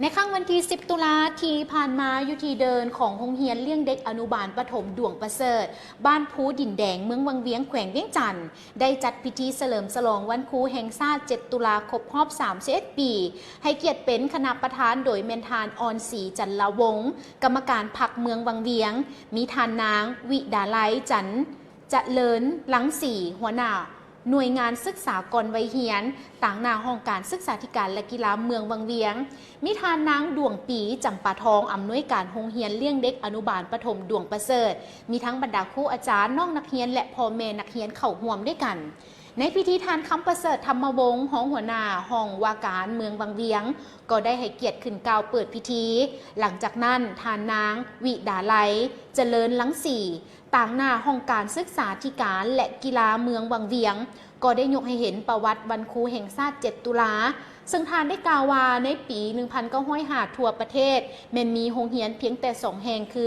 ໃນຄ່ຳວັນທີສິບ ຕຸລາທີ່ຜ່ານມາ, ຢູ່ທີ່ເດີ່ນຂອງໂຮງຮຽນລ້ຽງເດັກອະນຸບານປະຖົມດວງປະເສີດ, ບ້ານພູດິນແດງ, ເມືອງວັງວຽງ, ແຂວງວຽງຈັນ, ໄດ້ຈັດພິທີສະເຫຼີມສະຫຼອງວັນຄູແຫ່ງຊາດ ເຈັດ ຕຸລາ ຄົບຮອບ ສາມສິບເອັດ ປີ, ໃຫ້ກຽດເປັນຄະນະປະທານໂດຍແມ່ນທ່ານ ອ່ອນສີ ຈັນລະວົງ, ກຳມະການພັກເມືອງວັງວຽງ, ມີທ່ານນາງ ວິດາໄລ ຈັນ ຈະເລີນລັງສີ, ຫົວໜ້າໜ່ວຍງານສຶກສາກ່ອນໄວຮຽນ, ຕາງໜ້າຫ້ອງການສຶກສາທິການ ແລະ ກິລາເມືອງວັງວຽງ, ມີທ່ານນາງ ດວງປີ ຈຳປາທອງ, ອຳນວຍການໂຮງຮຽນລ້ຽງເດັກອະນຸບານປະຖົມດວງປະເສີດ, ມີທັງບັນດາຄູອາຈານ, ນ້ອງນັກຮຽນ ແລະ ພໍ່ແມ່ນັກຮຽນເຂົ້າຮ່ວມດ້ວຍກັນ. ໃນພິທີ, ທ່ານ ຄຳປະເສີດ ທຳມະວົງ, ຮອງຫົວໜ້າຫ້ອງວ່າການເມືອງວັງວຽງ, ກໍໄດ້ໃຫ້ກຽດຂຶ້ນກ່າວເປີດພິທີ. ຫຼັງຈາກນັ້ນ, ທ່ານນາງ ວິດາໄລ ຈະເລີນລັງສີ, ຕາງໜ້າຫ້ອງການສຶກສາທິການ ແລະ ກິລາເມືອງວັງວຽງ ກໍໄດ້ຍົກໃຫ້ເຫັນປະຫວັດວັນຄູແຫ່ງຊາດ ເຈັດ ຕຸລາ, ເຊິ່ງທ່ານໄດ້ກ່າວວ່າ ໃນປີ ໜຶ່ງພັນເກົ້າຮ້ອຍຫ້າ ທົ່ວປະເທດແມ່ນມີໂຮງຮຽນພຽງແຕ່ສອງແຫ່ງ ຄື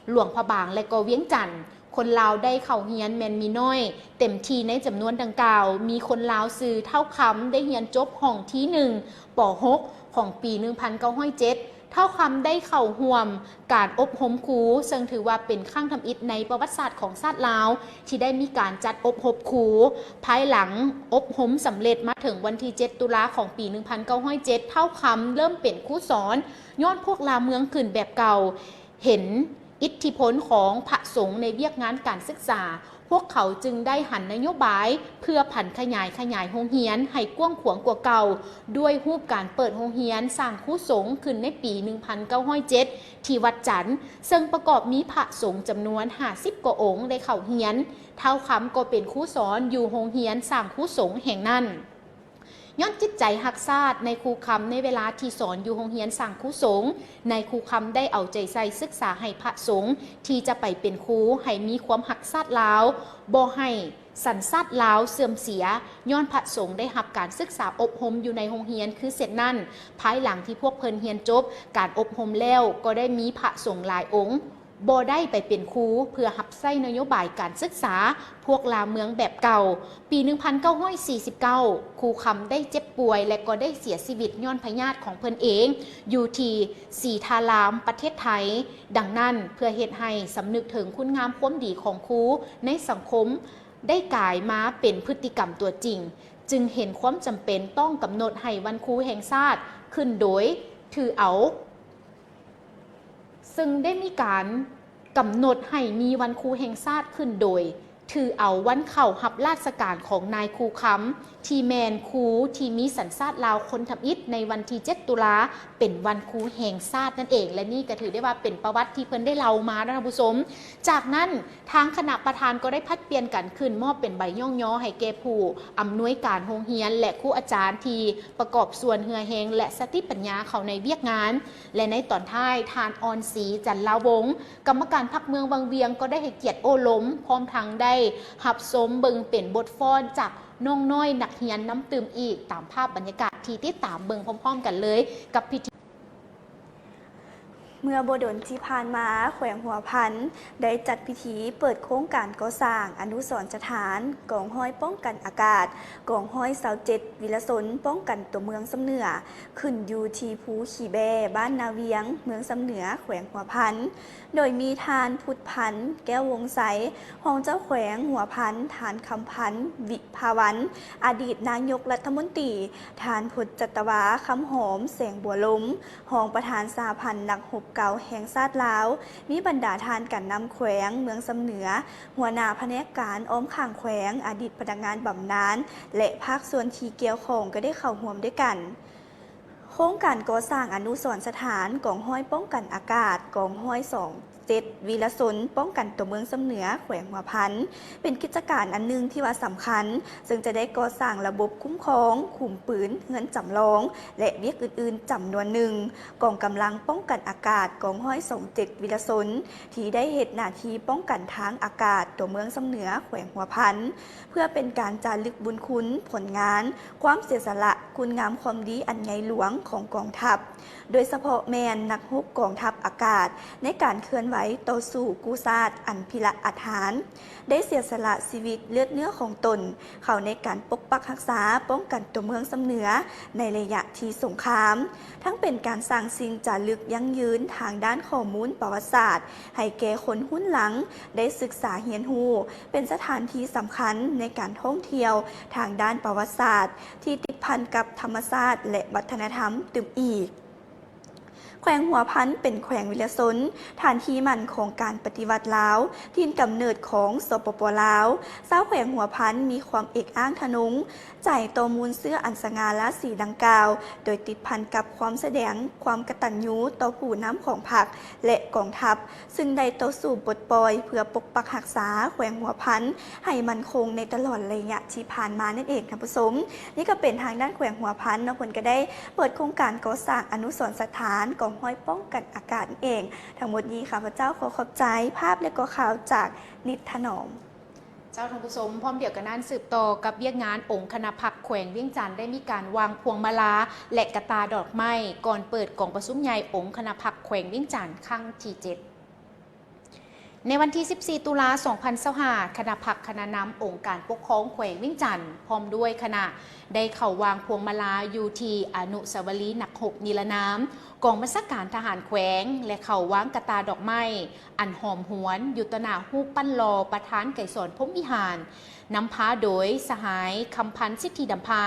ຫຼວງພະບາງ ແລະ ກໍວຽງຈັນ. ຄົນລາວໄດ້ເຂົ້າຮຽນແມ່ນມີໜ້ອຍ, ເຕັມທີ່ໃນຈຳນວນດັ່ງກ່າວ ມີຄົນລາວຊື່ ທ້າວຄຳ ໄດ້ຮຽນຈົບຫ້ອງທີໜຶ່ງ ປໍຫົກ ຂອງປີ ໜຶ່ງພັນເກົ້າຮ້ອຍເຈັດ. ທ້າວຄຳໄດ້ເຂົ້າຮ່ວມການອົບຮົມຄູ, ເຊິ່ງຖືວ່າເປັນຄັ້ງທຳອິດໃນປະຫວັດສາດຂອງຊາດລາວ ທີ່ໄດ້ມີການຈັດອົບຮົມຄູ. ພາຍຫຼັງອົບຮົມສຳເລັດມາເຖິງວັນທີ ເຈັດ ຕຸລາ ຂອງປີ ໜຶ່ງພັນເກົ້າຮ້ອຍເຈັດ, ທ້າວຄຳເລີ່ມເປັນຄູສອນ, ຍ້ອນພວກລ່າເມືອງຂຶ້ນແບບເກົ່າ ເຫັນອິດທິພົນຂອງພະສົງໃນວຽກງານການສຶກສາ, ພວກເຂົາຈຶ່ງໄດ້ຫັນນະໂຍບາຍເພື່ອຜັນຂະຫຍາຍ, ຂະຫຍາຍໂຮງຮຽນໃຫ້ກວ້າງຂວາງກວ່າເກົ່າ, ດ້ວຍຮູບການເປີດໂຮງຮຽນສ້າງຄູສົງຂຶ້ນໃນປີ ໜຶ່ງພັນເກົ້າຮ້ອຍເຈັດ ທີ່ວັດຈັນ, ເຊິ່ງປະກອບມີພະສົງຈຳນວນ ຫ້າສິບ ກວ່າອົງໄດ້ເຂົ້າຮຽນ. ທ້າວຄຳກໍເປັນຄູສອນຢູ່ໂຮງຮຽນສ້າງຄູສົງແຫ່ງນັ້ນ. ຍ້ອນຈິດໃຈຮັກຊາດໃນຄູຄຳ, ໃນເວລາທີ່ສອນຢູ່ໂຮງຮຽນສ້າງຄູສົງ, ນາຍຄູຄຳໄດ້ເອົາໃຈໃສ່ສຶກສາໃຫ້ພະສົງທີ່ຈະໄປເປັນຄູ ໃຫ້ມີຄວາມຮັກຊາດລາວ, ບໍ່ໃຫ້ສັນຊາດລາວເສື່ອມເສຍ. ຍ້ອນພະສົງໄດ້ຮັບການສຶກສາອົບຮົມຢູ່ໃນໂຮງຮຽນຄືເຊັ່ນນັ້ນ, ພາຍຫຼັງທີ່ພວກເພິ່ນຮຽນຈົບການອົບຮົມແລ້ວ, ກໍໄດ້ມີພະສົງຫຼາຍອົງ ບໍ່ໄດ້ໄປເປັນຄູເພື່ອຮັບໃຊ້ນະໂຍບາຍການສຶກສາພວກລ່າເມືອງແບບເກົ່າ. ປີ ໜຶ່ງພັນເກົ້າຮ້ອຍສີ່ສິບເກົ້າ ຄູຄຳໄດ້ເຈັບປ່ວຍ ແລະ ກໍໄດ້ເສຍຊີວິດຍ້ອນພະຍາດຂອງເພິ່ນເອງ ຢູ່ທີ່ສີທາລາມ ປະເທດໄທ. ດັ່ງນັ້ນ, ເພື່ອເຮັດໃຫ້ສຳນຶກເຖິງຄຸນງາມຄວາມດີຂອງຄູໃນສັງຄົມ ໄດ້ກາຍມາເປັນພຶດຕິກຳຕົວຈິງ, ຈຶ່ງເຫັນຄວາມຈຳເປັນຕ້ອງກຳນົດໃຫ້ວັນຄູແຫ່ງຊາດຂຶ້ນໂດຍຖືເອົາ ເຊິ່ງໄດ້ມີການກຳນົດໃຫ້ມີວັນຄູແຫ່ງຊາດຂຶ້ນໂດຍຖືເອົາວັນເຂົ້າຮັບລາຊະການຂອງນາຍຄູຄຳ ທີ່ແມ່ນຄູທີ່ມີສັນຊາດລາວຄົນທຳອິດໃນວັນທີ ເຈັດ ຕຸລາ ເປັນວັນຄູແຫ່ງຊາດນັ້ນເອງ. ແລະ ນີ້ກໍຖືໄດ້ວ່າເປັນປະຫວັດທີ່ເພິ່ນໄດ້ເລົ່າມາເນາະທ່ານຜູ້ຊົມ. ຈາກນັ້ນ, ທາງຄະນະປະທານກໍໄດ້ຜັດປ່ຽນກັນຂຶ້ນມອບເປັນໃບຍ້ອງຍໍໃຫ້ແກ່ຜູ້ອຳນວຍການໂຮງຮຽນ ແລະ ຄູອາຈານທີ່ປະກອບສ່ວນເຫື່ອແຮງ ແລະ ສະຕິປັນຍາເຂົ້າໃນວຽກງານ. ແລະ ໃນຕອນທ້າຍ, ທ່ານ ອ່ອນສີ ຈັນລາວົງ, ກຳມະການພັກເມືອງວັງວຽງ ກໍໄດ້ໃຫ້ກຽດໂອ້ລົມ, ພ້ອມທັງໄດ້ຮັບຊົມເບິ່ງເປັນບົດຟ້ອນຈາກນ້ອງນ້ອຍນັກຮຽນນຳຕື່ມອີກ, ຕາມພາບບັນຍາກາດທີ່ຕິດຕາມເບິ່ງພ້ອມໆກັນເລີຍກັບພິທີ. ເມື່ອບໍ່ດົນທີ່ຜ່ານມາ, ແຂວງຫົວພັນໄດ້ຈັດພິທີເປີດໂຄງການກໍ່ສ້າງອະນຸສອນສະຖານກອງຮ້ອຍປ້ອງກັນອາກາດ, ກອງຮ້ອຍຊາວເຈັດ ວິລະຊົນ ປ້ອງກັນຕົວເມືອງຊຳເໜືອ, ຂຶ້ນຢູ່ທີ່ພູຂີ້ແບ້, ບ້ານນາວຽງ, ເມືອງຊຳເໜືອ, ແຂວງຫົວພັນ, ໂດຍມີທ່ານ ພຸດພັນ ແກ້ວວົງໄຊ, ຮອງເຈົ້າແຂວງຫົວພັນ, ທ່ານ ຄຳພັນ ວິພາວັນ, ອະດີດນາຍົກລັດຖະມົນຕີ, ທ່ານ ພົດຈັດຕະວາ ຄຳຫອມ ແສງບົວລົມ, ຮອງປະທານສະຫະພັນນັກຮົບເກົ່າແຫ່ງຊາດລາວ, ມີບັນດາທ່ານການນຳແຂວງ, ເມືອງຊຳເໜືອ, ຫົວໜ້າພະແນກການອ້ອມຂ້າງແຂວງ, ອະດີດພະນັກງານບຳນານ ແລະ ພາກສ່ວນທີ່ກ່ຽວຂ້ອງກໍໄດ້ເຂົ້າຮ່ວມດ້ວຍກັນ. ໂຄງການກໍ່ສ້າງອະນຸສອນສະຖານກອງຮ້ອຍປ້ອງກັນອາກາດ, ກອງຮ້ອຍຊາວເຈັດ ວິລະຊົນ ປ້ອງກັນຕົວເມືອງຊຳເໜືອ ແຂວງຫົວພັນ ເປັນກິດຈະການອັນໜຶ່ງທີ່ວ່າສຳຄັນ, ເຊິ່ງຈະໄດ້ກໍ່ສ້າງລະບົບຄຸ້ມຄອງ, ຂຸມປືນ, ເຮືອນຈຳລອງ ແລະ ວຽກອື່ນໆຈຳນວນໜຶ່ງ. ກອງກຳລັງປ້ອງກັນອາກາດ ກອງຮ້ອຍຊາວເຈັດ ວິລະຊົນ ທີ່ໄດ້ເຮັດໜ້າທີ່ປ້ອງກັນທາງອາກາດຕົວເມືອງຊຳເໜືອ ແຂວງຫົວພັນ ເພື່ອເປັນການຈາລຶກບຸນຄຸນ, ຜົນງານ, ຄວາມເສຍສະຫຼະ, ຄຸນງາມຄວາມດີອັນໃຫຍ່ຫຼວງຂອງກອງທັບ, ໂດຍສະເພາະແມ່ນນັກຮົບກອງທັບອາກາດ ໃນການເຄື່ອນ ໄວ້ຕໍ່ສູ້ກູ້ຊາດອັນພິລະອາດຫານ, ໄດ້ເສຍສະຫຼະຊີວິດເລືອດເນື້ອຂອງຕົນເຂົ້າໃນການປົກປັກຮັກສາປ້ອງກັນຕົວເມືອງຊຳເໜືອໃນໄລຍະທີ່ສົງຄາມ, ທັງເປັນການສ້າງສິ່ງຈາລຶກຢັ້ງຢືນທາງດ້ານຂໍ້ມູນປະຫວັດສາດໃຫ້ແກ່ຄົນຮຸ່ນຫຼັງໄດ້ສຶກສາຮຽນຮູ້, ເປັນສະຖານທີ່ສຳຄັນໃນການທ່ອງທ່ຽວທາງດ້ານປະຫວັດສາດທີ່ຕິດພັນກັບທຳມະຊາດ ແລະ ວັດທະນະທຳຕື່ມອີກ. ແຂວງຫົວພັນເປັນແຂວງວິລະຊົນ, ຖານທີ່ໝັ້ນຂອງການປະຕິວັດລາວ, ຖິ່ນກຳເນີດຂອງ ສປປ ລາວ. ຊາວແຂວງຫົວພັນມີຄວາມເອກອ້າງທະນົງໃຈຕໍ່ມູນເຊື້ອອັນສະຫງ່າລາສີດັ່ງກ່າວ, ໂດຍຕິດພັນກັບຄວາມສະແດງຄວາມກະຕັນຍູຕໍ່ຜູ້ນຳຂອງພັກ ແລະ ກອງທັບ, ຊຶ່ງໄດ້ຕໍ່ສູ້ປົດປ່ອຍເພື່ອປົກປັກຮັກສາແຂວງຫົວພັນໃຫ້ໝັ້ນຄົງໃນຕະຫຼອດໄລຍະທີ່ຜ່ານມານັ້ນເອງທ່ານຜູ້ຊົມ. ນີ້ກໍເປັນທາງດ້ານແຂວງຫົວພັນເນາະ, ເພິ່ນກໍໄດ້ເປີດໂຄງການກໍ່ສ້າງອະນຸສອນສະຖານກອງຮ້ອຍປ້ອງກັນອາກາດນັ້ນເອງ. ທັງໝົດນີ້ຂ້າພະເຈົ້າຂໍຂອບໃຈພາບ ແລະ ກໍຂ່າວຈາກນິດຖະໜອມ. ເຈົ້າທ່ານຜູ້ຊົມ, ພ້ອມດຽວກັນນັ້ນ ສືບຕໍ່ກັບວຽກງານ, ອົງຄະນະພັກແຂວງວຽງຈັນໄດ້ມີການວາງພວງມາລາ ແລະ ກະຕ່າດອກໄມ້ ກ່ອນເປີດກອງປະຊຸມໃຫຍ່ອົງຄະນະພັກແຂວງວຽງຈັນຄັ້ງທີເຈັດ. ໃນວັນທີສິບສີ່ ຕຸລາ ສອງພັນຊາວຫ້າ ຄະນະພັກຄະນະນຳອົງການປົກຄອງແຂວງວຽງຈັນ ພ້ອມດ້ວຍຄະນະ ໄດ້ເຂົ້າວາງພວງມາລາຢູ່ທີ່ອະນຸສາວະລີນັກຮົບນິລະນາມກອງບັນຊາການທະຫານແຂວງ ແລະ ເຂົ້າວາງກະຕ່າດອກໄມ້ອັນຫອມຫວນຢູ່ຕໍ່ໜ້າຮູບປັ້ນຫຼໍ່ປະທານໄກສອນ ພົມວິຫານ, ນຳພາໂດຍສະຫາຍ ຄຳພັນ ສິດທິດຳພາ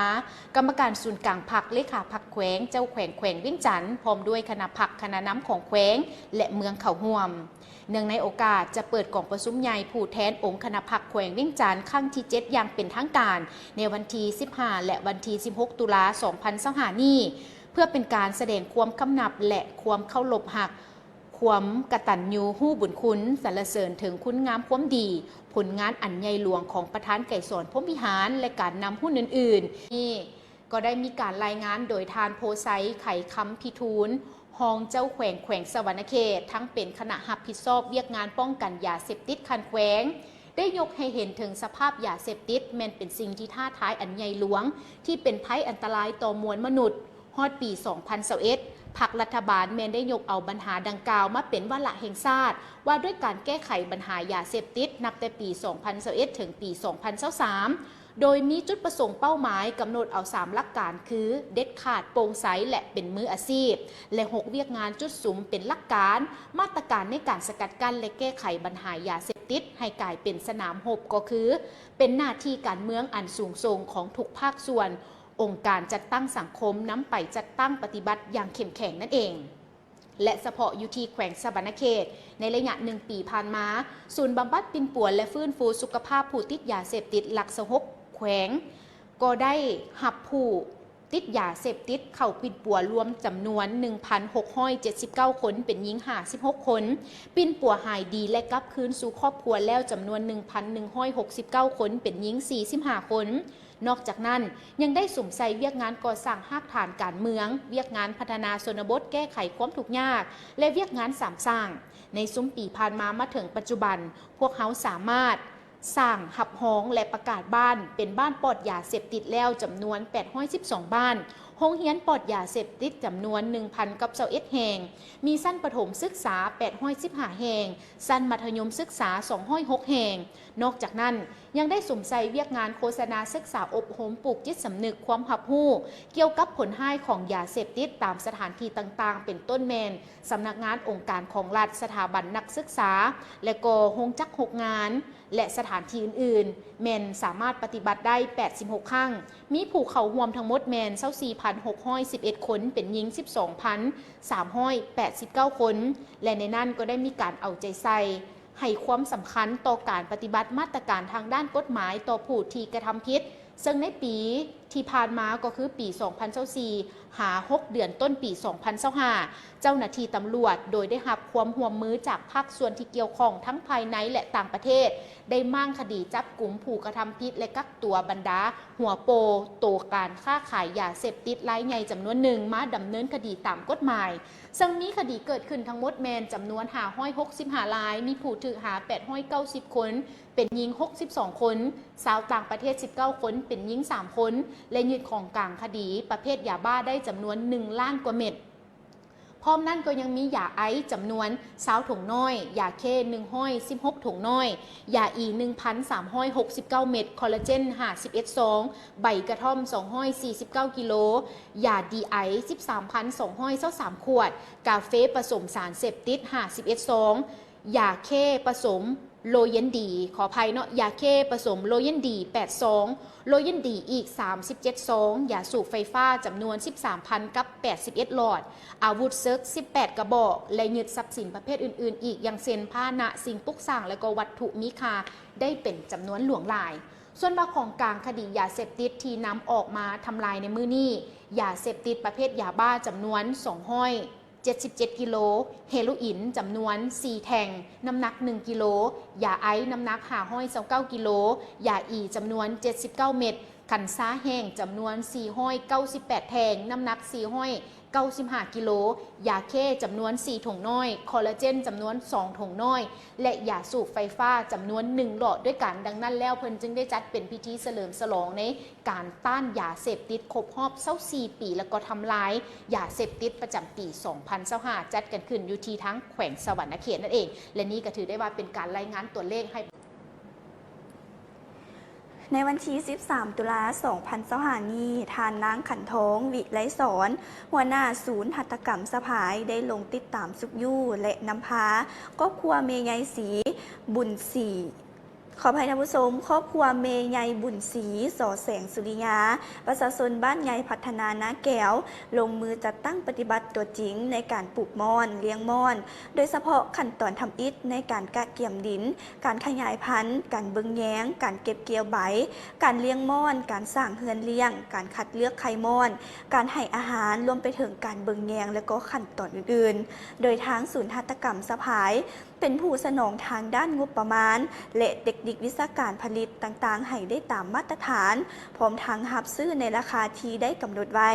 ກຳມະການສູນກາງພັກ, ເລຂາພັກແຂວງ, ເຈົ້າແຂວງແຂວງວຽງຈັນ ພ້ອມດ້ວຍຄະນະພັກຄະນະນຳຂອງແຂວງ ແລະ ເມືອງເຂົ້າຮ່ວມ. ເນື່ອງໃນໂອກາດຈະເປີດກອງປະຊຸມໃຫຍ່ຜູ້ແທນອົງຄະນະພັກແຂວງວຽງຈັນຄັ້ງທີເຈັດຢ່າງເປັນທາງການ ໃນວັນທີສິບຫ້າ ແລະ ວັນທີສິບຫົກ ຕຸລາ ສອງພັນຊາວຫ້ານີ້, ເພື່ອເປັນການສະແດງຄວາມຄຳນັບ ແລະ ຄວາມເຄົາລົບຮັກ, ຄວາມກະຕັນຍູຮູ້ບຸນຄຸນ, ສັນລະເສີນເຖິງຄຸນງາມຄວາມດີ, ຜົນງານອັນໃຫຍ່ຫຼວງຂອງປະທານໄກສອນ ພົມວິຫານ ແລະ ການນຳຮຸ່ນອື່ນໆ. ນີ້ ກໍໄດ້ມີການລາຍງານໂດຍທ່ານ ໂພໄຊ ໄຂຄຳພິທູນ ຮອງເຈົ້າແຂວງແຂວງສະຫວັນນະເຂດ, ທັງເປັນຄະນະຮັບຜິດຊອບວຽກງານປ້ອງກັນຢາເສບຕິດຂັ້ນແຂວງ, ໄດ້ຍົກໃຫ້ເຫັນເຖິງສະພາບຢາເສບຕິດແມ່ນເປັນສິ່ງທີ່ທ້າທາຍອັນໃຫຍ່ຫຼວງ ທີ່ເປັນໄພອັນຕະລາຍຕໍ່ມວນມະນຸດ. ຮອດປີສອງພັນຊາວເອັດ ພັກລັດຖະບານແມ່ນໄດ້ຍົກເອົາບັນຫາດັ່ງກ່າວມາເປັນວາລະແຫ່ງຊາດ ວ່າດ້ວຍການແກ້ໄຂບັນຫາຢາເສບຕິດ ນັບແຕ່ປີສອງພັນຊາວເອັດ ເຖິງປີສອງພັນຊາວສາມ ໂດຍມີຈຸດປະສົງເປົ້າໝາຍກຳນົດເອົາສາມຫຼັກການ ຄື ເດັດຂາດ, ໂປ່ງໃສ ແລະ ເປັນມືອາຊີບ ແລະ ຫົກວຽກງານຈຸດສຸມເປັນຫຼັກການ, ມາດຕະການໃນການສະກັດກັ້ນ ແລະ ແກ້ໄຂບັນຫາຢາເສບຕິດໃຫ້ກາຍເປັນສະໜາມຮົບ ກໍຄື ເປັນໜ້າທີ່ການເມືອງອັນສູງສົ່ງຂອງທຸກພາກສ່ວນ, ອົງການຈັດຕັ້ງສັງຄົມນຳໄປຈັດຕັ້ງປະຕິບັດຢ່າງເຂັ້ມແຂງນັ້ນເອງ. ແລະ ສະເພາະຢູ່ທີ່ແຂວງສະຫວັນນະເຂດ, ໃນໄລຍະໜຶ່ງປີຜ່ານມາ, ສູນບຳບັດປິ່ນປົວ ແລະ ຟື້ນຟູສຸຂະພາບຜູ້ຕິດຢາເສບຕິດຫຼັກຊາວຫົກແຂວງ ກໍໄດ້ຮັບຜູ້ຕິດຢາເສບຕິດເຂົ້າປິ່ນປົວລວມຈຳນວນໜຶ່ງພັນຫົກຮ້ອຍເຈັດສິບເກົ້າຄົນ, ເປັນຍິງຫ້າສິບຫົກຄົນ, ປິ່ນປົວຫາຍດີ ແລະ ກັບຄືນສູ່ຄອບຄົວແລ້ວຈຳນວນໜຶ່ງພັນໜຶ່ງຮ້ອຍຫົກສິບເກົ້າຄົນ, ເປັນຍິງສີ່ສິບຫ້າຄົນ. ນອກຈາກນັ້ນ, ຍັງໄດ້ສຸມໃສ່ວຽກງານກໍ່ສ້າງຮາກຖານການເມືອງ, ວຽກງານພັດທະນາຊົນນະບົດແກ້ໄຂຄວາມທຸກຍາກ ແລະ ວຽກງານສາມສ້າງ. ໃນຊຸມປີຜ່ານມາມາເຖິງປັດຈຸບັນ, ພວກເຮົາສາມາດສ້າງ, ຮັບຮອງ ແລະ ປະກາດບ້ານເປັນບ້ານປອດຢາເສບຕິດແລ້ວຈຳນວນແປດຮ້ອຍສິບສອງບ້ານ, ໂຮງຮຽນປອດຢາເສບຕິດຈຳນວນໜຶ່ງພັນກັບຊາວເອັດແຫ່ງ, ມີຊັ້ນປະຖົມສຶກສາແປດຮ້ອຍສິບຫ້າແຫ່ງ, ຊັ້ນມັດທະຍົມສຶກສາສອງຮ້ອຍຫົກແຫ່ງ. ນອກຈາກນັ້ນ, ຍັງໄດ້ສຸມໃສ່ວຽກງານໂຄສະນາສຶກສາອົບຮົມປູກຈິດສຳນຶກຄວາມຮັບຮູ້ກ່ຽວກັບຜົນຮ້າຍຂອງຢາເສບຕິດຕາມສະຖານທີ່ຕ່າງໆ ເປັນຕົ້ນແມ່ນ ສຳນັກງານອົງການຂອງລັດ, ສະຖາບັນນັກສຶກສາ ແລະ ກໍໂຮງຈັກໂຮງງານ ແລະ ສະຖານທີ່ອື່ນໆ, ແມ່ນສາມາດປະຕິບັດໄດ້ແປດສິບຫົກຄັ້ງ, ມີຜູ້ເຂົ້າຮ່ວມທັງໝົດແມ່ນຊາວສີ່ພັນຫົກຮ້ອຍສິບເອັດຄົນ, ເປັນຍິງສິບສອງພັນສາມຮ້ອຍແປດສິບເກົ້າຄົນ ແລະ ໃນນັ້ນກໍໄດ້ມີການເອົາໃຈໃສ່ ໃຫ້ຄວາມສຳຄັນຕໍ່ການປະຕິບັດມາດຕະການທາງດ້ານກົດໝາຍຕໍ່ຜູ້ທີ່ກະທຳຜິດ, ເຊິ່ງໃນປີທີ່ຜ່ານມາ ກໍຄືປີສອງພັນຊາວສີ່ ຫາ ຫົກເດືອນຕົ້ນປີສອງພັນຊາວຫ້າ ເຈົ້າໜ້າທີ່ຕຳຫຼວດ ໂດຍໄດ້ຮັບຄວາມຮ່ວມມືຈາກພາກສ່ວນທີ່ກ່ຽວຂ້ອງທັງພາຍໃນ ແລະ ຕ່າງປະເທດ ໄດ້ມ້າງຄະດີຈັບກຸມຜູ້ກະທຳຜິດ ແລະ ກັກຕົວບັນດາຫົວໂປໂຕການຄ້າຂາຍຢາເສບຕິດລາຍໃຫຍ່ຈຳນວນໜຶ່ງມາດຳເນີນຄະດີຕາມກົດໝາຍ. ເຊິ່ງມີຄະດີເກີດຂຶ້ນທັງໝົດແມ່ນຈຳນວນຫ້າຮ້ອຍຫົກສິບຫ້າລາຍ, ມີຜູ້ຖືກຫາແປດຮ້ອຍເກົ້າສິບຄົນ, ເປັນຍິງຫົກສິບສອງຄົນ, ຊາວຕ່າງປະເທດສິບເກົ້າຄົນ, ເປັນຍິງສາມຄົນ ແລະ ຍຶດຂອງກາງຄະດີປະເພດຢາບ້າໄດ້ຈຳນວນໜຶ່ງລ້ານກວ່າເມັດ. ພ້ອມນັ້ນກໍຍັງມີຢາໄອສ໌ຈຳນວນຊາວຖົງນ້ອຍ, ຢາເຄໜຶ່ງຮ້ອຍສິບຫົກຖົງນ້ອຍ, ຢາອີໜຶ່ງພັນສາມຮ້ອຍຫົກສິບເກົ້າເມັດ, ຄໍລາເຈນຫ້າສິບເອັດຊອງ, ໃບກະທ່ອມສອງຮ້ອຍສີ່ສິບເກົ້າກິໂລ, ຢາດີໄອສ໌ສິບສາມພັນສອງຮ້ອຍຊາວສາມຂວດ, ກາເຟປະສົມສານເສບຕິດຫ້າສິບເອັດຊອງ, ຢາເຄປະສົມໂລເຢັນດີ, ຂໍອະໄພເນາະ, ຢາເຄປະສົມໂລເຢັນດີແປດຊອງ, ໂລເຢັນດີອີກສາມສິບເຈັດຊອງ, ຢາສູບໄຟຟ້າຈຳນວນສິບສາມພັນກັບແປດສິບເອັດຫຼອດ, ອາວຸດເສິກສິບແປດກະບອກ ແລະ ຍຶດຊັບສິນປະເພດອື່ນໆອີກ ຢ່າງເຊັ່ນ ພາຫະນະ, ສິ່ງປຸກສ້າງ ແລະ ກໍວັດຖຸມີຄ່າໄດ້ເປັນຈຳນວນຫຼວງຫຼາຍ. ສ່ວນວ່າຂອງກາງຄະດີຢາເສບຕິດທີ່ນຳອອກມາທຳລາຍໃນມື້ນີ້, ຢາເສບຕິດປະເພດຢາບ້າຈຳນວນສອງຮ້ອຍ ເຈັດສິບເຈັດກິໂລ, ເຮໂລອິນຈຳນວນສີ່ແທ່ງ ນ້ຳໜັກໜຶ່ງກິໂລ, ຢາໄອສ໌ນ້ຳໜັກຫ້າຮ້ອຍຊາວເກົ້າກິໂລ, ຢາອີຈຳນວນເຈັດສິບເກົ້າເມັດ, ກັນຊາແຫ້ງຈຳນວນສີ່ຮ້ອຍເກົ້າສິບແປດແທ່ງ ນ້ຳໜັກສີ່ຮ້ອຍເກົ້າສິບຫ້າກິໂລ, ຢາເຄຈຳນວນສີ່ຖົງນ້ອຍ, ຄໍລາເຈນຈຳນວນສອງຖົງນ້ອຍ ແລະ ຢາສູບໄຟຟ້າຈຳນວນໜຶ່ງຫຼອດດ້ວຍກັນ. ດັ່ງນັ້ນແລ້ວ ເພິ່ນຈຶ່ງໄດ້ຈັດເປັນພິທີສະເຫຼີມສະຫຼອງໃນ ການຕ້ານຢາເສບຕິດຄົບຮອບຊາວສີ່ປີ ແລ້ວກໍທຳລາຍຢາເສບຕິດປະຈຳປີສອງພັນຊາວຫ້າ ຈັດກັນຂຶ້ນຢູ່ທີ່ທາງແຂວງສະຫວັນນະເຂດນັ້ນເອງ ແລະ ນີ້ກໍຖືໄດ້ວ່າເປັນການລາຍງານຕົວເລກໃຫ້. ໃນວັນທີສິບສາມ ຕຸລາ ສອງພັນຊາວຫ້ານີ້, ທ່ານນາງ ຂັນທອງ ວິໄລສອນ ຫົວໜ້າສູນຫັດຖະກຳສະພາຍ ໄດ້ລົງຕິດຕາມຊຸກຍູ້ ແລະ ນຳພາຄອບຄົວແມ່ໃຫຍ່ສີ ບຸນສີ ຂໍອະໄພທ່ານຜູ້ຊົມ, ຄອບຄົວແມ່ໃຫຍ່ບຸນສີ ສໍແສງສຸລິຍາ, ປະຊາຊົນບ້ານໃຫຍ່ພັດທະນານາແກວ ລົງມືຈັດຕັ້ງປະຕິບັດຕົວຈິງໃນການປູກມ່ອນ, ລ້ຽງມ່ອນ, ໂດຍສະເພາະຂັ້ນຕອນທຳອິດໃນການກະກຽມດິນ, ການຂະຫຍາຍພັນ, ການເບິ່ງແຍງ, ການເກັບກ່ຽວໃບ, ການລ້ຽງມ່ອນ, ການສ້າງເຮືອນລ້ຽງ, ການຄັດເລືອກໄຂ່ມ່ອນ, ການໃຫ້ອາຫານ, ລວມໄປເຖິງການເບິ່ງແຍງ ແລະ ກໍຂັ້ນຕອນອື່ນໆ. ໂດຍທາງສູນຫັດຖະກຳສະພາຍ ເປັນຜູ້ສະໜອງທາງດ້ານງົບປະມານ ແລະ ເຕັກນິກວິຊາການຜະລິດຕ່າງໆໃຫ້ໄດ້ຕາມມາດຕະຖານ, ພ້ອມທັງຮັບຊື້ໃນລາຄາທີ່ໄດ້ກຳນົດໄວ້.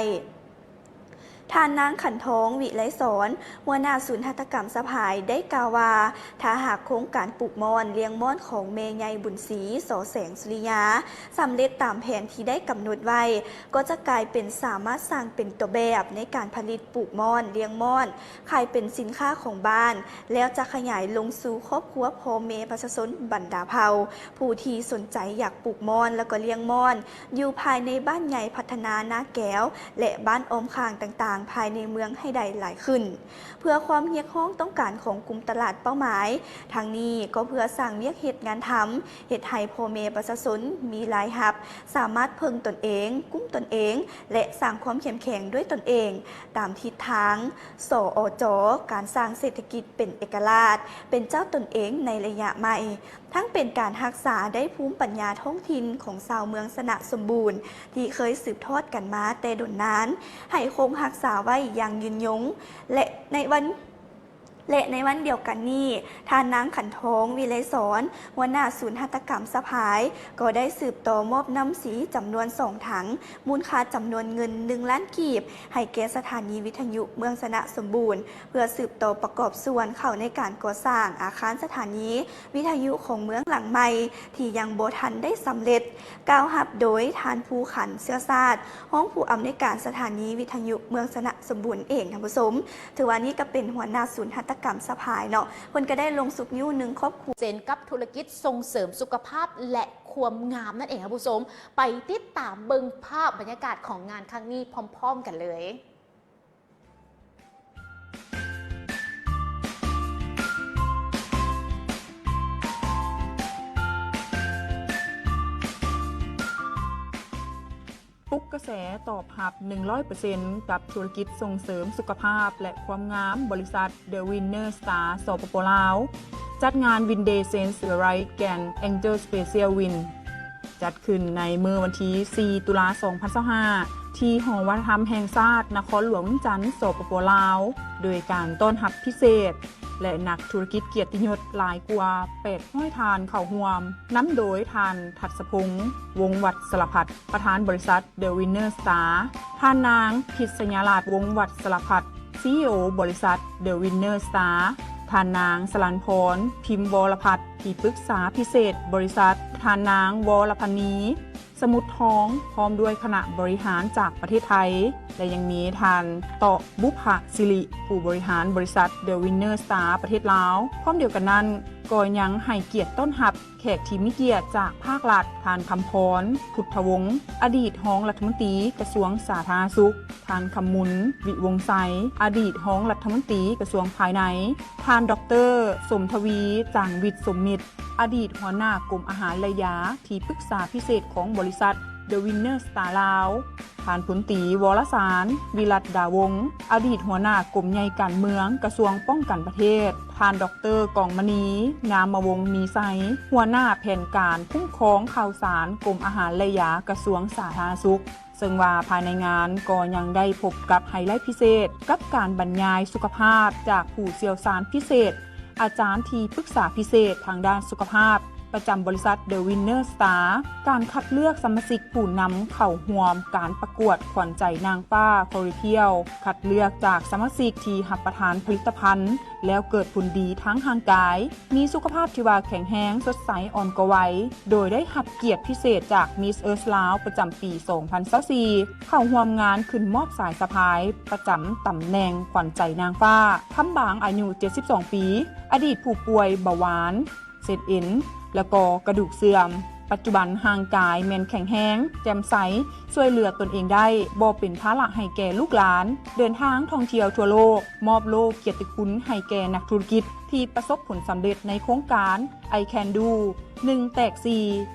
ທ່ານນາງ ຂັນທອງ ວິໄລສອນ ຫົວໜ້າສູນຫັດຖະກຳສະພາຍ ໄດ້ກ່າວວ່າ ຖ້າຫາກໂຄງການປູກມ່ອນ, ລ້ຽງມ່ອນຂອງແມ່ໃຫຍ່ບຸນສີ ສໍແສງສຸລິຍາ ສຳເລັດຕາມແຜນທີ່ໄດ້ກຳນົດໄວ້, ກໍຈະກາຍເປັນສາມາດສ້າງເປັນຕົວແບບໃນການຜະລິດປູກມ່ອນ, ລ້ຽງມ່ອນ, ຂາຍເປັນສິນຄ້າຂອງບ້ານ, ແລ້ວຈະຂະຫຍາຍລົງສູ່ຄອບຄົວພໍ່ແມ່ປະຊາຊົນບັນດາເຜົ່າ ຜູ້ທີ່ສົນໃຈຢາກປູກມ່ອນ ແລ້ວກໍລ້ຽງມ່ອນ ຢູ່ພາຍໃນບ້ານໃຫຍ່ພັດທະນານາແກວ ແລະ ບ້ານອ້ອມຂ້າງຕ່າງໆ ພາຍໃນເມືອງໃຫ້ໄດ້ຫຼາຍຂຶ້ນ ເພື່ອຄວາມຮຽກຮ້ອງຕ້ອງການຂອງກຸ່ມຕະຫຼາດເປົ້າໝາຍ. ທັງນີ້ກໍເພື່ອສ້າງວຽກເຮັດງານທຳ, ເຮັດໃຫ້ພໍ່ແມ່ປະຊາຊົນມີລາຍຮັບ, ສາມາດເພິ່ງຕົນເອງ, ກຸ້ມຕົນເອງ ແລະ ສ້າງຄວາມເຂັ້ມແຂງດ້ວຍຕົນເອງ ຕາມທິດທາງ ສອ ຈ. ການສ້າງເສດຖະກິດເປັນເອກະລາດ, ເປັນເຈົ້າຕົນເອງໃນໄລຍະໃໝ່, ທັງເປັນການຮັກສາໄດ້ພູມປັນຍາທ້ອງຖິ່ນຂອງຊາວເມືອງຊະນະສົມບູນ ທີ່ເຄີຍສືບທອດກັນມາແຕ່ດົນນານ ໃຫ້ຄົງຮັກສາໄວ້ຢ່າງຍືນຍົງ ແລະ ໃນວັນ ແລະ ໃນວັນດຽວກັນນີ້, ທ່ານນາງ ຂັນທອງ ວິໄລສອນ ຫົວໜ້າສູນຫັດຖະກຳສະພາຍ ກໍໄດ້ສືບຕໍ່ມອບນ້ຳສີຈຳນວນສອງຖັງ ມູນຄ່າຈຳນວນເງິນໜຶ່ງລ້ານກີບ ໃຫ້ແກ່ສະຖານີວິທະຍຸເມືອງຊະນະສົມບູນ ເພື່ອສືບຕໍ່ປະກອບສ່ວນເຂົ້າໃນການກໍ່ສ້າງອາຄານສະຖານີວິທະຍຸຂອງເມືອງຫຼັງໃໝ່ ທີ່ຍັງບໍ່ທັນໄດ້ສຳເລັດ. ກ່າວຮັບໂດຍທ່ານ ພູຂັນ ເຊື້ອຊາດ ຮອງຜູ້ອຳນວຍການສະຖານີວິທະຍຸເມືອງຊະນະສົມບູນເອງ ທ່ານຜູ້ຊົມ. ຖືວ່ານີ້ກໍເປັນຫົວໜ້າສູນຫັດຖະກຳສະພາຍເນາະ, ເພິ່ນກໍໄດ້ລົງຊຸກຍູ້ໜຶ່ງຄອບຄົວ ເຊັ່ນກັບທຸລະກິດສົ່ງເສີມສຸຂະພາບ ແລະ ຄວາມງາມນັ້ນເອງ ທ່ານຜູ້ຊົມ. ໄປຕິດຕາມເບິ່ງພາບບັນຍາກາດຂອງງານຄັ້ງນີ້ພ້ອມໆກັນເລີຍ. ປຸກກະແສຕອບຮັບໜຶ່ງຮ້ອຍເປີເຊັນ ກັບທຸລະກິດສົ່ງເສີມສຸຂະພາບ ແລະ ຄວາມງາມ ບໍລິສັດ The Winner Star ສປປ ລາວ ຈັດງານ Win Day Sense the Right Grand Angel Special Win ຈັດຂຶ້ນໃນມື້ວັນທີສີ່ ຕຸລາ ສອງພັນຊາວຫ້າ ທີ່ຫໍວັດທະນະທຳແຫ່ງຊາດ ນະຄອນຫຼວງວຽງຈັນ ສປປ ລາວ ໂດຍການຕ້ອນຮັບພິເສດ ແລະ ນັກທຸລະກິດກຽດຕິຍົດຫຼາຍກວ່າແປດຮ້ອຍທ່ານເຂົ້າຮ່ວມ, ນຳໂດຍທ່ານ ທັດສະພົງ ວົງວັດສາລະພັດ ປະທານບໍລິສັດ The Winner Star, ທ່ານນາງ ພິດຊະຍາລາດ ວົງວັດສາລະພັດ ຊີອີໂອ ບໍລິສັດ The Winner Star, ທ່ານນາງ ສະລັນພອນ ພິມວໍລະພັດ ທີ່ປຶກສາພິເສດບໍລິສັດ, ທ່ານນາງ ວໍລະພັນນີ ສະໝຸດທອງ ພ້ອມດ້ວຍຄະນະບໍລິຫານຈາກປະເທດໄທ ແລະ ຍັງມີທ່ານ ເຕາະ ບຸບພະສິລິ ຜູ້ບໍລິຫານບໍລິສັດ The Winner Star ປະເທດລາວ. ພ້ອມດຽວກັນນັ້ນ ກໍຍັງໃຫ້ກຽດຕ້ອນຮັບແຂກທີ່ມີກຽດຈາກພາກລັດ, ທ່ານ ຄຳພອນ ພຸດທະວົງ ອະດີດຮອງລັດຖະມົນຕີກະຊວງສາທາລະນະສຸກ, ທ່ານ ຄຳມຸນ ວິວົງໄຊ ອະດີດຮອງລັດຖະມົນຕີກະຊວງພາຍໃນ, ທ່ານ ດອກເຕີ ສົມທະວີ ຈາງວິດສົມມິດ ອະດີດຫົວໜ້າກົມອາຫານ ແລະ ຢາ ທີ່ປຶກສາພິເສດຂອງບໍລິສັດ The Winner Star ລາວ, ທ່ານ ພົນຕີ ວໍລະສານ ວິລັດດາວົງ ອະດີດຫົວໜ້າກົມໃຫຍ່ການເມືອງ ກະຊວງປ້ອງກັນປະເທດ, ທ່ານ ດອກເຕີ ກອງມະນີ ງາມມະວົງມີໄຊ ຫົວໜ້າແຜນການຄຸ້ມຄອງຂ່າວສານ ກົມອາຫານ ແລະ ຢາ ກະຊວງສາທາລະນະສຸກ. ເຊິ່ງວ່າພາຍໃນງານກໍຍັງໄດ້ພົບກັບໄຮໄລພິເສດ ກັບການບັນຍາຍສຸຂະພາບຈາກຜູ້ຊ່ຽວຊານພິເສດ, ອາຈານທີ່ປຶກສາພິເສດທາງດ້ານສຸຂະພາບ ປະຈຳບໍລິສັດ The Winner Star, ການຄັດເລືອກສະມາຊິກຜູ້ນຳເຂົ້າຮ່ວມການປະກວດຂວັນໃຈນາງຟ້າ Fairy Tale, ຄັດເລືອກຈາກສະມາຊິກທີ່ຮັບປະທານຜະລິດຕະພັນ ແລ້ວເກີດຜົນດີທາງຮ່າງກາຍ, ມີສຸຂະພາບທີ່ວ່າແຂງແຮງ, ສົດໃສ, ອ່ອນກວ່າໄວ, ໂດຍໄດ້ຮັບກຽດພິເສດຈາກ Miss Earth ລາວ ປະຈຳປີສອງພັນຊາວສີ່ ເຂົ້າຮ່ວມງານຂຶ້ນມອບສາຍສະພາຍປະຈຳຕຳແໜ່ງຂວັນໃຈນາງຟ້າ ຄຳບາງ ອາຍຸເຈັດສິບສອງປີ, ອະດີດຜູ້ປ່ວຍເບົາຫວານ, ເສັ້ນເອັນ ແລະ ກໍກະດູກເສື່ອມ. ປັດຈຸບັນຮ່າງກາຍແມ່ນແຂງແຮງ, ແຈ່ມໃສ, ຊ່ວຍເຫຼືອຕົນເອງໄດ້, ບໍ່ເປັນພາລະໃຫ້ແກ່ລູກຫຼານ, ເດີນທາງທ່ອງທ່ຽວທົ່ວໂລກ, ມອບໂລ່ກຽດຕິຄຸນໃຫ້ແກ່ນັກທຸລະກິດທີ່ປະສົບຜົນສຳເລັດໃນໂຄງການ I Can Do ໜຶ່ງແຕກສີ່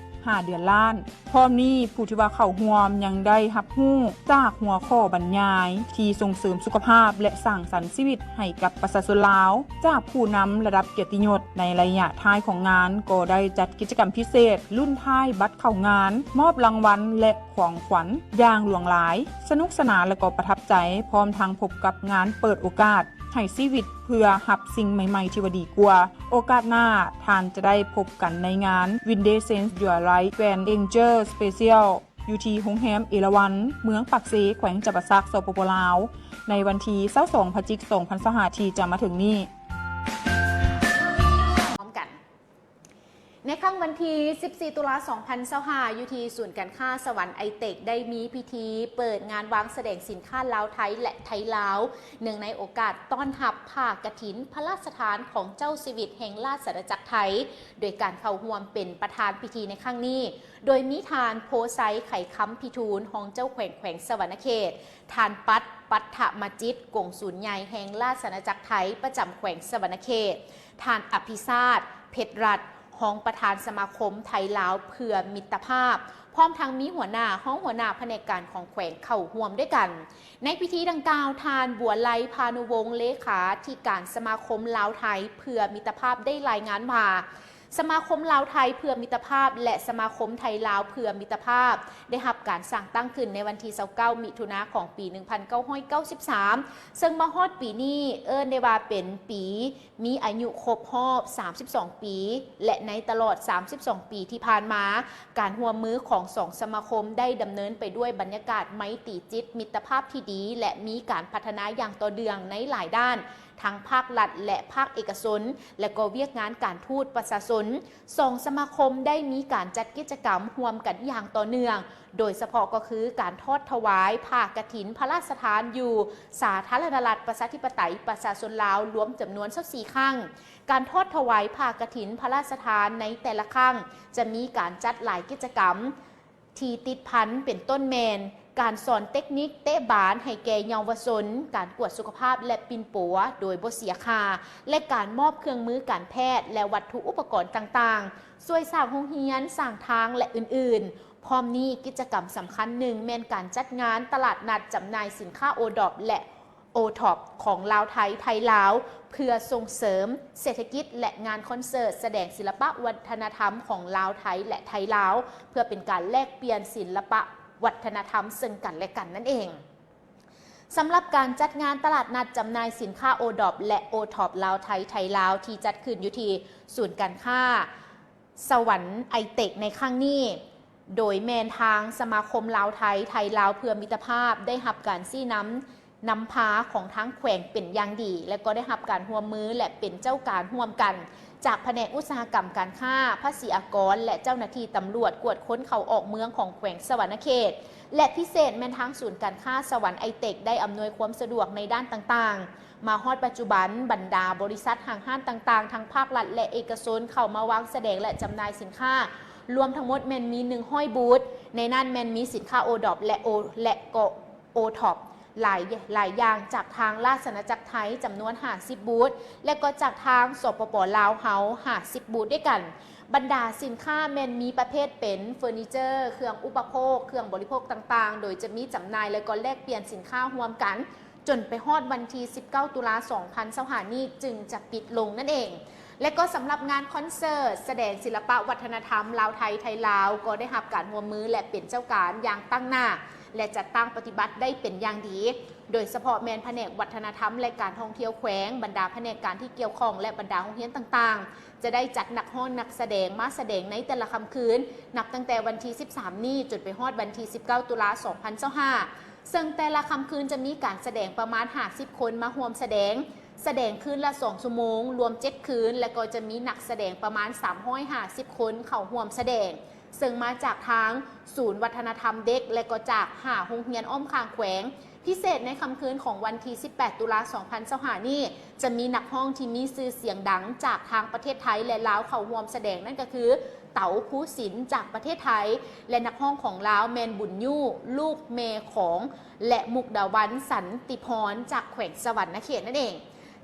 ຫ້າເດືອນລ້ານ. ພ້ອມນີ້ ຜູ້ທີ່ວ່າເຂົ້າຮ່ວມຍັງໄດ້ຮັບຮູ້ຈາກຫົວຂໍ້ບັນຍາຍທີ່ສົ່ງເສີມສຸຂະພາບ ແລະ ສ້າງສັນຊີວິດໃຫ້ກັບປະຊາຊົນລາວ ຈາກຜູ້ນຳລະດັບກຽດຕິຍົດ. ໃນໄລຍະທ້າຍຂອງງານ ກໍໄດ້ຈັດກິດຈະກຳພິເສດລຸ້ນທ້າຍບັດເຂົ້າງານ, ມອບລາງວັນ ແລະ ຂອງຂວັນຢ່າງຫຼວງຫຼາຍ, ສະໜຸກສະໜານ ແລະ ກໍປະທັບໃຈ, ພ້ອມທັງພົບກັບງານເປີດໂອກາດໃຫ້ຊີວິດເພື່ອຮັບສິ່ງໃໝ່ໆທີ່ວ່າດີກວ່າ. ໂອກາດໜ້າ ທ່ານຈະໄດ້ພົບກັນໃນງານ Windy Sense Your Life Grand Angel Special ຢູ່ທີ່ໂຮງແຮມເອລາວັນ ເມືອງປາກເຊ ແຂວງຈຳປາສັກ ສປປ ລາວ ໃນວັນທີຊາວສອງ ພະຈິກ ສອງພັນຊາວຫ້າ ທີ່ຈະມາເຖິງນີ້. ພ້ອມກັນ ໃນຄ່ຳວັນທີສິບສີ່ ຕຸລາ ສອງພັນຊາວຫ້າ ຢູ່ທີ່ສູນການຄ້າສະຫວັນໄອເຕັກ ໄດ້ມີພິທີເປີດງານວາງສະແດງສິນຄ້າລາວໄທ ແລະ ໄທລາວ ເນື່ອງໃນໂອກາດຕ້ອນຮັບຜ້າກະຖິນພະລາຊະທານຂອງເຈົ້າຊີວິດແຫ່ງລາຊະອານາຈັກໄທ ໂດຍການເຂົ້າຮ່ວມເປັນປະທານພິທີໃນຄັ້ງນີ້ ໂດຍມີທ່ານ ໂພໄຊ ໄຂຄຳພິທູນ ຮອງເຈົ້າແຂວງ ແຂວງສະຫວັນນະເຂດ, ທ່ານ ປັດ ປັດທະມະຈິດ ກົງສູນໃຫຍ່ແຫ່ງລາຊະອານາຈັກໄທປະຈຳແຂວງສະຫວັນນະເຂດ, ທ່ານ ອະພິຊາດ ເພັດລັດ ຮອງປະທານສະມາຄົມໄທລາວເພື່ອມິດຕະພາບ, ພ້ອມທັງມີຫົວໜ້າ, ຮອງຫົວໜ້າພະແນກການຂອງແຂວງເຂົ້າຮ່ວມດ້ວຍກັນ. ໃນພິທີດັ່ງກ່າວ, ທ່ານ ບົວໄລ ພານຸວົງ ເລຂາທິການສະມາຄົມລາວໄທເພື່ອມິດຕະພາບ ໄດ້ລາຍງານວ່າ ສະມາຄົມລາວໄທເພື່ອມິດຕະພາບ ແລະ ສະມາຄົມໄທລາວເພື່ອມິດຕະພາບ ໄດ້ຮັບການສ້າງຕັ້ງຂຶ້ນໃນວັນທີຊາວເກົ້າ ມິຖຸນາ ຂອງປີໜຶ່ງພັນເກົ້າຮ້ອຍເກົ້າສິບສາມ ເຊິ່ງມາຮອດປີນີ້ເອີ້ນໄດ້ວ່າເປັນປີ ມີອາຍຸຄົບຮອບສາມສິບສອງປີ ແລະ ໃນຕະຫຼອດສາມສິບສອງປີທີ່ຜ່ານມາ, ການຮ່ວມມືຂອງສອງສະມາຄົມໄດ້ດຳເນີນໄປດ້ວຍບັນຍາກາດໄມຕີຈິດມິດຕະພາບທີ່ດີ ແລະ ມີການພັດທະນາຢ່າງຕໍ່ເນື່ອງໃນຫຼາຍດ້ານ, ທັງພາກລັດ ແລະ ພາກເອກະຊົນ, ແລະ ກໍວຽກງານການທູດປະຊາຊົນ. ສອງສະມາຄົມໄດ້ມີການຈັດກິດຈະກຳຮ່ວມກັນຢ່າງຕໍ່ເນື່ອງ, ໂດຍສະເພາະກໍຄືການທອດຖວາຍຜ້າກະຖິນພະລາຊະທານຢູ່ສາທາລະນະລັດ ປະຊາທິປະໄຕ ປະຊາຊົນລາວ ລວມຈຳນວນຊາວສີ່ຄັ້ງ. ການທອດຖວາຍຜ້າກະຖິນພະລາຊະທານໃນແຕ່ລະຄັ້ງ ຈະມີການຈັດຫຼາຍກິດຈະກຳ ທີ່ຕິດພັນ ເປັນຕົ້ນແມ່ນ ການສອນເຕັກນິກເຕະບານໃຫ້ແກ່ເຍົາວະຊົນ, ການກວດສຸຂະພາບ ແລະ ປິ່ນປົວໂດຍບໍ່ເສຍຄ່າ ແລະ ການມອບເຄື່ອງມືການແພດ ແລະ ວັດຖຸອຸປະກອນຕ່າງໆ, ຊ່ວຍສ້າງໂຮງຮຽນ, ສ້າງທາງ ແລະ ອື່ນໆ. ພ້ອມນີ້, ກິດຈະກຳສຳຄັນໜຶ່ງແມ່ນການຈັດງານຕະຫຼາດນັດຈຳໜ່າຍສິນຄ້າໂອດອບ ແລະ ໂອທອບ ຂອງລາວໄທ ໄທລາວ ເພື່ອສົ່ງເສີມເສດຖະກິດ ແລະ ງານຄອນເສີດສະແດງສິລະປະວັດທະນະທຳຂອງລາວໄທ ແລະ ໄທລາວ ເພື່ອເປັນການແລກປ່ຽນສິລະປະວັດທະນະທຳເຊິ່ງກັນ ແລະ ກັນນັ້ນເອງ. ສຳລັບການຈັດງານຕະຫຼາດນັດຈຳໜ່າຍສິນຄ້າໂອດອບ ແລະ ໂອທອບ ລາວໄທ ໄທລາວ ທີ່ຈັດຂຶ້ນຢູ່ທີ່ສູນການຄ້າ ສະຫວັນໄອເຕັກໃນຄັ້ງນີ້, ໂດຍແມ່ນທາງສະມາຄົມລາວໄທ ໄທລາວເພື່ອມິດຕະພາບ ໄດ້ຮັບການຊີ້ນຳ ນຳພາຂອງທາງແຂວງເປັນຢ່າງດີ ແລະ ກໍໄດ້ຮັບການຮ່ວມມື ແລະ ເປັນເຈົ້າການຮ່ວມກັນ ຈາກພະແນກອຸດສາຫະກຳການຄ້າ, ພາສີອາກອນ ແລະ ເຈົ້າໜ້າທີ່ຕຳຫຼວດກວດຄົນເຂົ້າອອກເມືອງຂອງແຂວງສະຫວັນນະເຂດ ແລະ ພິເສດແມ່ນທາງສູນການຄ້າສະຫວັນໄອເຕັກ ໄດ້ອຳນວຍຄວາມສະດວກໃນດ້ານຕ່າງໆ. ມາຮອດປັດຈຸບັນ, ບັນດາບໍລິສັດຫ້າງຮ້ານຕ່າງໆ ທັງພາກລັດ ແລະ ເອກະຊົນ ເຂົ້າມາວາງສະແດງ ແລະ ຈຳໜ່າຍສິນຄ້າ ລວມທັງໝົດແມ່ນມີໜຶ່ງຮ້ອຍບູດ, ໃນນັ້ນແມ່ນມີສິນຄ້າໂອດອບ ແລະ ໂອ ແລະ ກໍໂອທັອບ ຫຼາຍ ຫຼາຍຢ່າງ ຈາກທາງລາຊະອານາຈັກໄທຈຳນວນຫ້າສິບບູດ ແລະ ກໍຈາກທາງ ສປປ ລາວເຮົາຫ້າສິບບູດດ້ວຍກັນ. ບັນດາສິນຄ້າແມ່ນມີປະເພດເປັນເຟີນີເຈີ, ເຄື່ອງອຸປະໂພກ, ເຄື່ອງບໍລິໂພກຕ່າງໆ ໂດຍຈະມີຈຳໜ່າຍ ແລະ ກໍແລກປ່ຽນສິນຄ້າຮ່ວມກັນ ຈົນໄປຮອດວັນທີສິບເກົ້າ ຕຸລາ ສອງພັນຊາວຫ້ານີ້ ຈຶ່ງຈະປິດລົງນັ້ນເອງ. ແລະ ກໍສຳລັບງານຄອນເສີດສະແດງສິລະປະວັດທະນະທຳລາວໄທ ໄທລາວ ກໍໄດ້ຮັບການຮ່ວມມື ແລະ ເປັນເຈົ້າການຢ່າງຕັ້ງໜ້າ ແລະ ຈັດຕັ້ງປະຕິບັດໄດ້ເປັນຢ່າງດີ, ໂດຍສະເພາະແມ່ນພະແນກວັດທະນະທຳ ແລະ ການທ່ອງທ່ຽວແຂວງ, ບັນດາພະແນກການທີ່ກ່ຽວຂ້ອງ ແລະ ບັນດາໂຮງຮຽນຕ່າງໆ ຈະໄດ້ຈັດນັກຮ້ອງນັກສະແດງມາສະແດງໃນແຕ່ລະຄ່ຳຄືນ ນັບຕັ້ງແຕ່ວັນທີສິບສາມນີ້ ຈົນໄປຮອດວັນທີສິບເກົ້າ ຕຸລາ ສອງພັນຊາວຫ້າ ເຊິ່ງແຕ່ລະຄ່ຳຄືນຈະມີການສະແດງປະມານຫ້າສິບຄົນມາຮ່ວມສະແດງ, ສະແດງຄືນລະສອງຊົ່ວໂມງ, ລວມເຈັດຄືນ, ແລະ ກໍຈະມີນັກສະແດງປະມານສາມຮ້ອຍຫ້າສິບຄົນເຂົ້າຮ່ວມສະແດງ, ເຊິ່ງມາຈາກທາງສູນວັດທະນະທຳເດັກ ແລະ ກໍຈາກຫ້າໂຮງຮຽນອ້ອມຂ້າງແຂວງ. ພິເສດໃນຄ່ຳຄືນຂອງວັນທີສິບແປດ ຕຸລາ ສອງພັນຊາວຫ້ານີ້ ຈະມີນັກຮ້ອງທີ່ມີຊື່ສຽງດັງຈາກທາງປະເທດໄທ ແລະ ລາວເຂົ້າຮ່ວມສະແດງ, ນັ້ນກໍຄື ເຕົາ ພູສິນ ຈາກປະເທດໄທ ແລະ ນັກຮ້ອງຂອງລາວແມ່ນ ບຸນຍູ ລູກແມ່ຂອງ ແລະ ມຸກດາວັນ ສັນຕິພອນ ຈາກແຂວງສະຫວັນນະເຂດນັ້ນເອງ.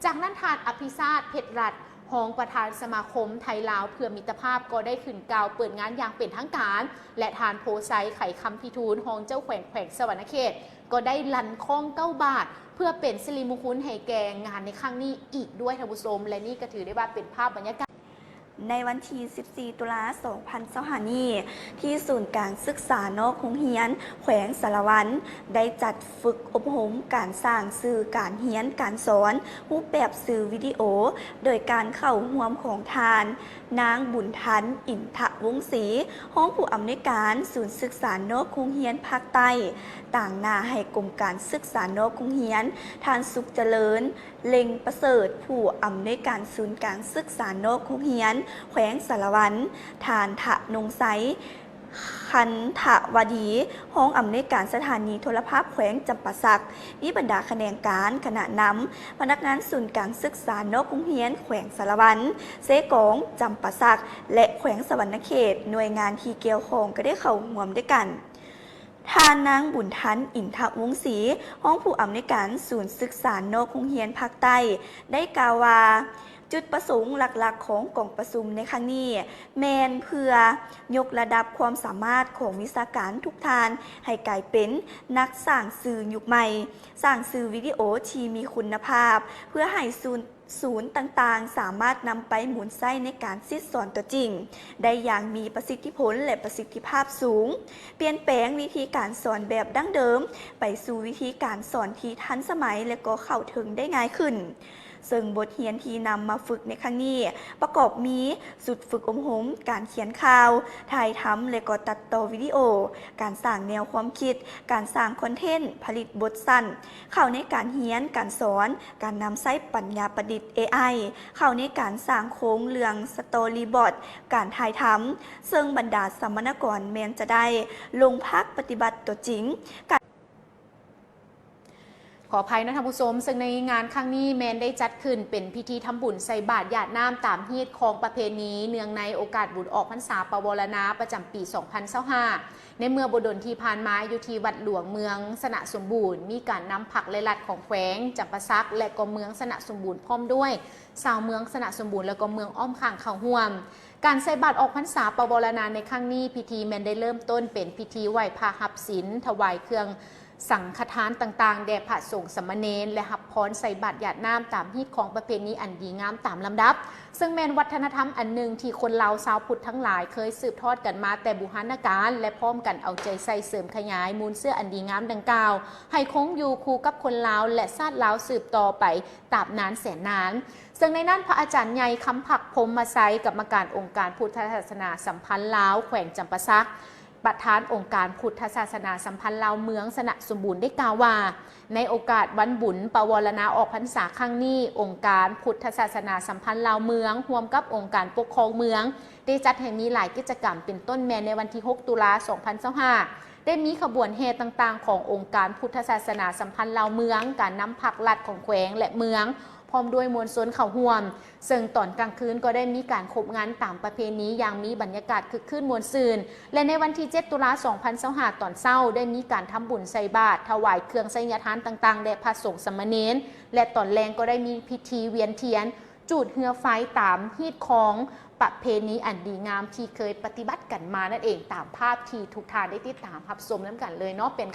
ຈາກນັ້ນ ທ່ານ ອະພິຊາດ ເພັດລັດ ຮອງປະທານສະມາຄົມໄທລາວເພື່ອມິດຕະພາບ ກໍໄດ້ຂຶ້ນກ່າວເປີດງານຢ່າງເປັນທາງການ ແລະ ທ່ານ ໂພໄຊ ໄຂຄຳພິທູນ ຮອງເຈົ້າແຂວງແຂວງສະຫວັນນະເຂດ ກໍໄດ້ລັ່ນຄ້ອງເກົ້າບາດ ເພື່ອເປັນສິລິມຸງຄຸນໃຫ້ແກ່ງານໃນຄັ້ງນີ້ອີກດ້ວຍ ທ່ານຜູ້ຊົມ ແລະ ນີ້ກໍຖືໄດ້ວ່າເປັນພາບບັນຍາກາດ ໃນວັນທີສິບສີ່ ຕຸລາ ສອງພັນຊາວຫ້ານີ້ ທີ່ສູນກາງສຶກສານອກໂຮງຮຽນແຂວງສາລະວັນ ໄດ້ຈັດຝຶກອົບຮົມການສ້າງສື່ການຮຽນການສອນ ຮູບແບບສື່ວິດີໂອ ໂດຍການເຂົ້າຮ່ວມຂອງທ່ານ ນາງ ບຸນທັນ ອິນທະວົງສີ ຮອງຜູ້ອຳນວຍການສູນສຶກສານອກໂຮງຮຽນພາກໃຕ້, ຕາງໜ້າໃຫ້ກົມການສຶກສານອກໂຮງຮຽນ, ທ່ານ ສຸກຈະເລີນ ເລັ່ງປະເສີດ ຜູ້ອຳນວຍການສູນກາງສຶກສານອກໂຮງຮຽນແຂວງສາລະວັນ, ທ່ານ ທະນົງໄຊ ຄັນທະວະດີ ຮອງອຳນວຍການສະຖານີໂທລະພາບແຂວງຈຳປາສັກ, ມີບັນດາຂະແໜງການ, ຄະນະນຳ, ພະນັກງານສູນກາງສຶກສານອກໂຮງຮຽນແຂວງສາລະວັນ, ເຊກອງ, ຈຳປາສັກ ແລະ ແຂວງສະຫວັນນະເຂດ, ໜ່ວຍງານທີ່ກ່ຽວຂ້ອງກໍໄດ້ເຂົ້າຮ່ວມດ້ວຍກັນ. ທ່ານນາງ ບຸນທັນ ອິນທະວົງສີ ຮອງຜູ້ອຳນວຍການສູນສຶກສານອກໂຮງຮຽນພາກໃຕ້ ໄດ້ກ່າວວ່າ, ຈຸດປະສົງຫຼັກໆຂອງກອງປະຊຸມໃນຄັ້ງນີ້ ແມ່ນເພື່ອຍົກລະດັບຄວາມສາມາດຂອງວິຊາການທຸກທ່ານ ໃຫ້ກາຍເປັນນັກສ້າງສື່ຍຸກໃໝ່, ສ້າງສື່ວິດີໂອທີ່ມີຄຸນນະພາບ ເພື່ອໃຫ້ສູນ ສູນຕ່າງໆ ສາມາດນຳໄປໝູນໃຊ້ໃນການສິດສອນຕົວຈິງໄດ້ຢ່າງມີປະສິດທິຜົນ ແລະ ປະສິດທິພາບສູງ, ປ່ຽນແປງວິທີການສອນແບບດັ້ງເດີມ ໄປສູ່ວິທີການສອນທີ່ທັນສະໄໝ ແລະ ກໍເຂົ້າເຖິງໄດ້ງ່າຍຂຶ້ນ. ເຊິ່ງບົດຮຽນທີ່ນຳມາຝຶກໃນຄັ້ງນີ້ ປະກອບມີຊຸດຝຶກອົບຮົມການຂຽນຂ່າວ, ຖ່າຍທຳ ແລະ ກໍຕັດຕໍ່ວິດີໂອ, ການສ້າງແນວຄວາມຄິດ, ການສ້າງຄອນເທັນ, ຜະລິດບົດສັ້ນ, ເຂົ້າໃນການຮຽນການສອນ, ການນຳໃຊ້ປັນຍາປະດິດ ເອໄອ ເຂົ້າໃນການສ້າງໂຄງເລື່ອງສະຕໍຣີບອດ, ການຖ່າຍທຳ, ເຊິ່ງບັນດາສຳມະນາກອນແມ່ນຈະໄດ້ລົງພາກປະຕິບັດຕົວຈິງ. ຂໍອະໄພເນາະທ່ານຜູ້ຊົມ, ເຊິ່ງໃນງານຄັ້ງນີ້ແມ່ນໄດ້ຈັດຂຶ້ນເປັນພິທີທຳບຸນໃສ່ບາດຢາດນ້ຳຕາມຮີດຄອງປະເພນີ ເນື່ອງໃນໂອກາດບຸນອອກພັນສາປະວໍລະນາ ປະຈຳປີສອງພັນຊາວຫ້າ ໃນເມື່ອບໍ່ດົນທີ່ຜ່ານມາ ຢູ່ທີ່ວັດຫຼວງເມືອງຊະນະສົມບູນ ມີການນຳພັກ ແລະ ລັດຂອງແຂວງຈຳປາສັກ ແລະ ກໍເມືອງຊະນະສົມບູນ ພ້ອມດ້ວຍຊາວເມືອງຊະນະສົມບູນ ແລະ ກໍເມືອງອ້ອມຂ້າງເຂົ້າຮ່ວມ. ການໃສ່ບາດອອກພັນສາປະວໍລະນາໃນຄັ້ງນີ້, ພິທີແມ່ນໄດ້ເລີ່ມຕົ້ນເປັນພິທີໄຫວ້ພະຮັບສິນ, ຖວາຍເຄື່ອງສັງຄະທານຕ່າງໆ ແດ່ພະສົງສາມະເນນ ແລະ ຮັບພອນໃສ່ບາດຢາດນ້ຳຕາມຮີດຄອງປະເພນີອັນດີງາມຕາມລຳດັບ. ເຊິ່ງແມ່ນວັດທະນະທຳອັນໜຶ່ງທີ່ຄົນລາວຊາວພຸດທັງຫຼາຍເຄີຍສືບທອດກັນມາແຕ່ບູຮານະການ ແລະ ພ້ອມກັນເອົາໃຈໃສ່ເສີມຂະຫຍາຍມູນເຊື້ອອັນດີງາມດັ່ງກ່າວ ໃຫ້ຄົງຢູ່ຄູ່ກັບຄົນລາວ ແລະ ຊາດລາວສືບຕໍ່ໄປຕາບນານແສນນານ. ເຊິ່ງໃນນັ້ນ ພະອາຈານໃຫຍ່ ຄຳພັກ ພົມມະໄຊ ກຳມະການອົງການພຸດທະສາສະໜາສຳພັນລາວ ແຂວງຈຳປາສັກ ປະທານອົງການພຸດທະສາສະໜາສຳພັນລາວເມືອງຊະນະສົມບູນ ໄດ້ກ່າວວ່າ ໃນໂອກາດວັນບຸນປະວໍລະນາອອກພັນສາຄັ້ງນີ້, ອົງການພຸດທະສາສະໜາສຳພັນລາວເມືອງ ຮ່ວມກັບອົງການປົກຄອງເມືອງ ໄດ້ຈັດໃຫ້ມີຫຼາຍກິດຈະກຳ ເປັນຕົ້ນແມ່ນໃນວັນທີຫົກ ຕຸລາ ສອງພັນຊາວຫ້າ ໄດ້ມີຂະບວນແຫ່ຕ່າງໆຂອງອົງການພຸດທະສາສະໜາສຳພັນລາວເມືອງ, ການນຳພັກລັດຂອງແຂວງ ແລະ ເມືອງ ພ້ອມດ້ວຍມວນຊົນເຂົ້າຮ່ວມ, ເຊິ່ງຕອນກາງຄືນກໍໄດ້ມີການຄົບງັນຕາມປະເພນີຢ່າງມີບັນຍາກາດຄຶກຄື້ນມ່ວນຊື່ນ ແລະ ໃນວັນທີເຈັດ ຕຸລາ ສອງພັນຊາວຫ້າ ຕອນເຊົ້າ ໄດ້ມີການທຳບຸນໃສ່ບາດ, ຖວາຍເຄື່ອງໄສຍະທານຕ່າງໆ ແດ່ພະສົງສາມະເນນ ແລະ ຕອນແລງກໍໄດ້ມີພິທີວຽນທຽນ ຈູດເຮືອໄຟຕາມຮີດຄອງປະເພນີອັນດີງາມທີ່ເຄີຍປະຕິບັດກັນມານັ້ນເອງ, ຕາມພາບທີ່ທຸກທ່ານໄດ້ຕິດຕາມຮັບຊົມນຳກັນເລີຍເນາະ ເປັນ